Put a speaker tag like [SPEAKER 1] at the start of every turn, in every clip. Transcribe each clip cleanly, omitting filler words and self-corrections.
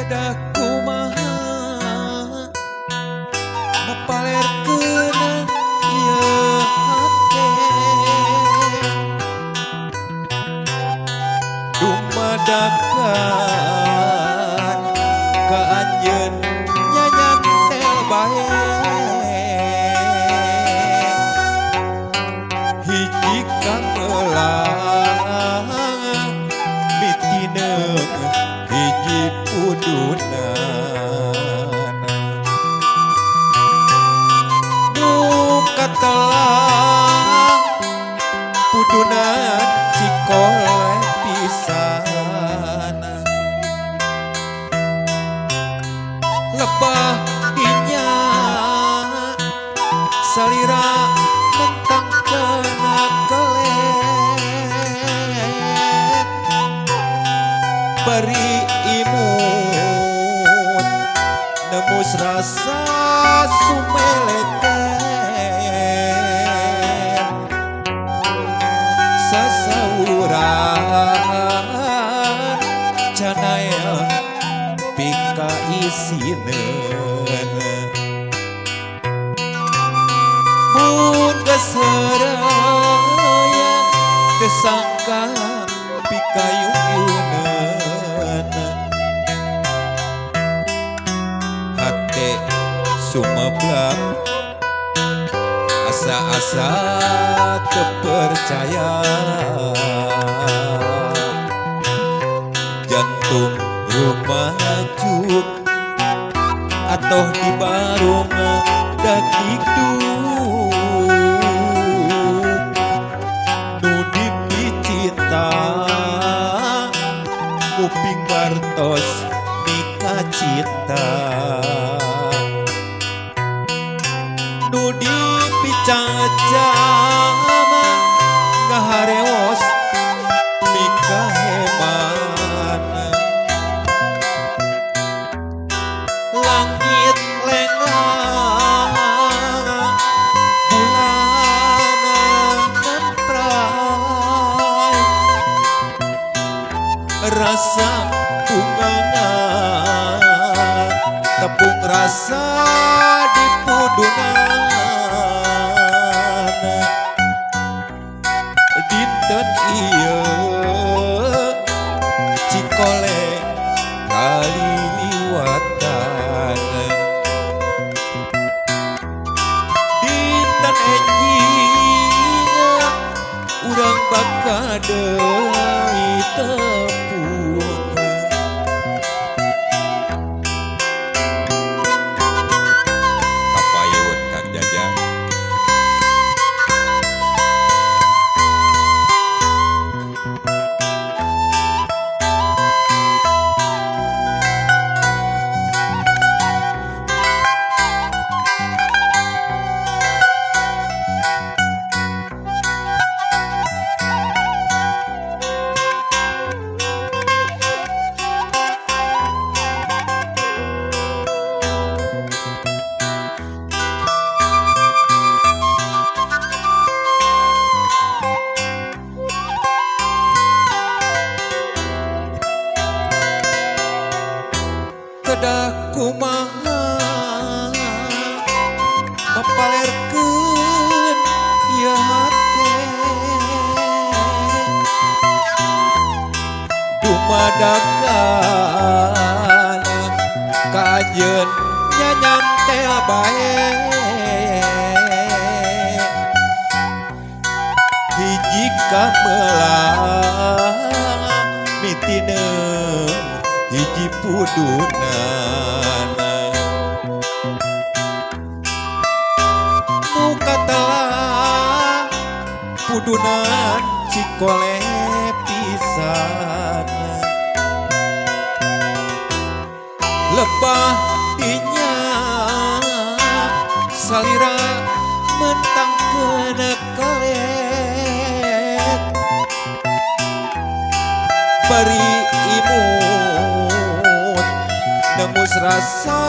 [SPEAKER 1] Kedah kumaha mapalerkeun ieu hate, dumadakan ka anjeun nyanyantel bae. Hiji kamelang mitineung hiji pudunan, nu katelah pudunan Cikole pisan. Lebah dinya salira mentang kana kelet, bari imut nembus rasa sumeleket. Sasauran canael pika isineun, mun geus heureuy teu sangka pikayung-yuneun. Hate sumeblak asa-asa teu percaya, jantung rumajuk atau di barung dagdikduk. Nu dipicinta kuping wartos mika cinta, nu dipicacam ngaharewos mika heman. Langit lenglang bulan nempray, rasa bunga tepung rasa di pudunan. Dinten ieu Cikole kaliliwatan, dinten enjing urang bakal deui tepung.
[SPEAKER 2] Kapayun Kang Jajang.
[SPEAKER 1] Kedah kumaha mapalerkeun ieu hate, dumadakan ka anjeun nyanyantel bae. Hiji kamelang mitineung hiji pudunan, nu katelah pudunan Cikole pisan. Lebah dinya salira mentang kana kelet, bari imut nembus rasa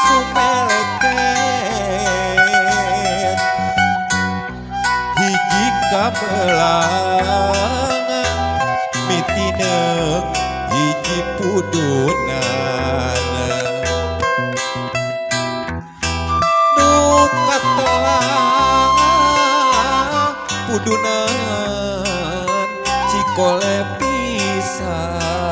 [SPEAKER 1] sumeleket. Hiji kamelang mitineung hiji pudunan. Adunan Cikole pisan.